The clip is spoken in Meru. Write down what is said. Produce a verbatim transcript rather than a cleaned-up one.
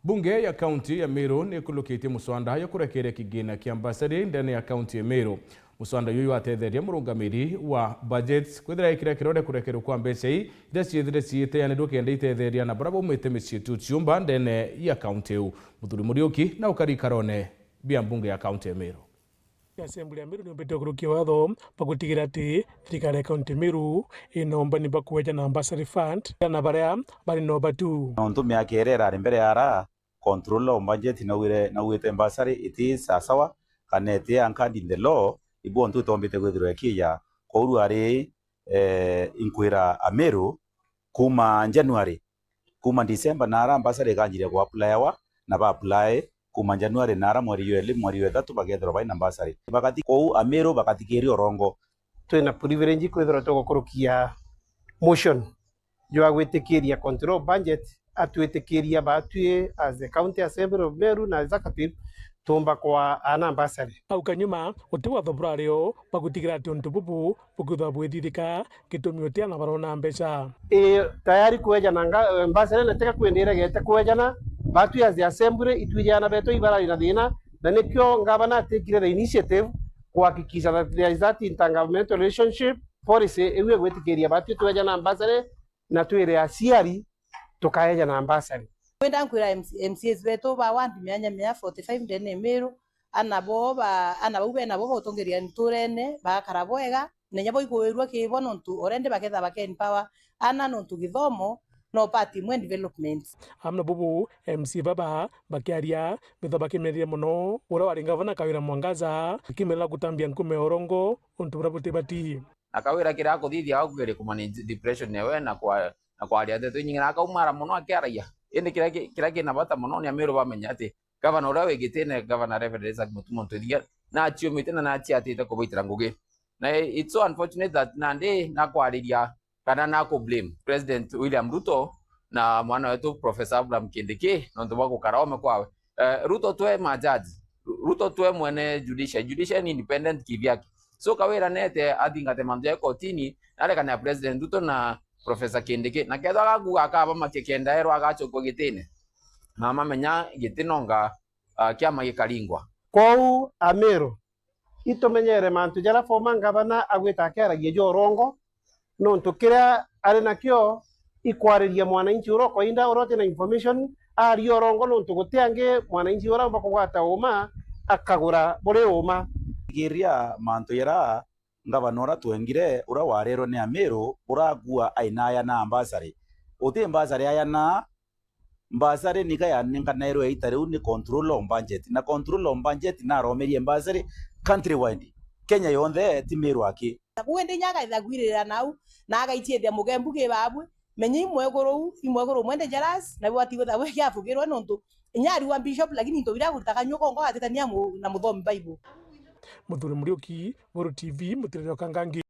Bunge ya kaunti ya Meru ni ikulukitie muswanda ya kurekeria kigina kia mbasari ndene ya kaunti ya Meru. Muswanda juju jwatetheria murungamiri wa budget kwithira ekira kirore kurekerwa kwa mbeca ii iria ciithire ciiteanirwe kenda itetheria na baria baumite micii tu ciumba ndene ya kaunti iu. Muthuri Muriuki na ukari ikarone bia mbunge ya kaunti ya Meru. Assembly ya Meru niumbite ukurukia watho bwa gutigira ati thirikari ya kaunti ya Meru ina umbani bwa kweja na bursary fund na baria bari na ubatu. Nontu miaka iria irari mbere ya ara, controller of budget naugire, naugite bursary iti sawasawa, kana iti anchored in the law, ibu ontu itombite kwithirwa ikiija. Kouru ari, eh, inkwira Ameru, kuma January, kuma December nara bursary ikanjiria ku applyawa, na ba apply kuma January nara mweri jwa ili, mweri jwa ithatu bagethirwa baina bursary. Bagati, kou Ameru bagathikiria urongo. Twina privilege kwithirwa tugukurukia motion jwa gwitikiria control budget, atwitikiria batwi as the County Assembly of Meru na executive tumba kwa ana bursary. Au kanyuma, guti watho burario bwa gutigira ati untu bubu bukwithirwa bwithithika, gitumi uti ana barona mbeca. I tayari kwejana nga-, bursary na tiga kwenda iregete kwejana, batwi as the assembly, itwijana betu ibarari na thina, na nikio ngavana atikire the initiative kuhakikisha that there is that intergovernmental relationship policy iu igwitikiria batwi twejana bursary na twire aciari tukaeja na bursary. Kwenda nkwira M C, M C As betu ba ward mianya mia forty-five ndene ya Meru, ana bo ba, ana bau bena bo botongeria nturene, bakara bwega, na inya bo ikuirua ki bo nontu already baketha bake empower ana nontu githomo no part imwe development. Amwe na bubu, M C baba bakiaria, bethwa bakimereria mono uria wari ngavana Kawira Mwangaza, akimerera gutambia nkume ya urongo untu buria butibati. Na Kawira kiria akuthithia akugeria kumanage depression yawe na kwa, na kwaria ndeto inyingi, na akaumara mono akiaragia. Indi kiria ki-, kiria kina bata mono ni Ameru bamenya ati gavana uria wi gitine, Gavana Reverend Isaac Mutuma Mututhia, naciumite na naciatite kubaitira ngugi. Na it's so unfortunate that nandi nakwariria kana naku blame President William Ruto na mwana wetu Professor Abraham Kindiki nontu bwa gukara ome kwawe. Eh, Ruto twe majaji, Ruto twe mwene judiciary, judiciary ni independent kivyake. So Kawira nete athingate mantu ya kotini, narekane ya President Ruto na Professor Kindiki. Na kethwa agakuga akabamakia kenda erwa agacokua gitine, na mamenya giti nonga, ah, kiama gikaringwa. Kwou Ameru, itumenyere mantu jaria former ngavana agwita akiaragia ja urongo, nontu kiria ari nakio ikwariria mwananchi uria o kawaida uria uti na information, aria urongo nontu guti angi mwananchi uria umba kugwata uma akagura buri uma. Thikiria mantu jaria ngavana uria twengire, uria warerwe ni Ameru, uria akua aina ayana bursary. Uti bursary ayana, bursary nika yanenkanairwe ita riu ni controller of budget, na controller of budget naromerie bursary countrywide, Kenya yonthe, ti Meru aki. Na kuu indi inya agaitha gwirira nau, na agaiciithia mugembu ki babwe, menya imwekuru u, imwekuru mwende jealous, na bwati gwitha bwe kiabugirwe nontu inya ariwa bishop, lakini into biria akuritaga nyuka ongo agatitania mu-, na muthomi Bible. Muthuri Muriuki, Buru T V, Mutirire o Kangangi.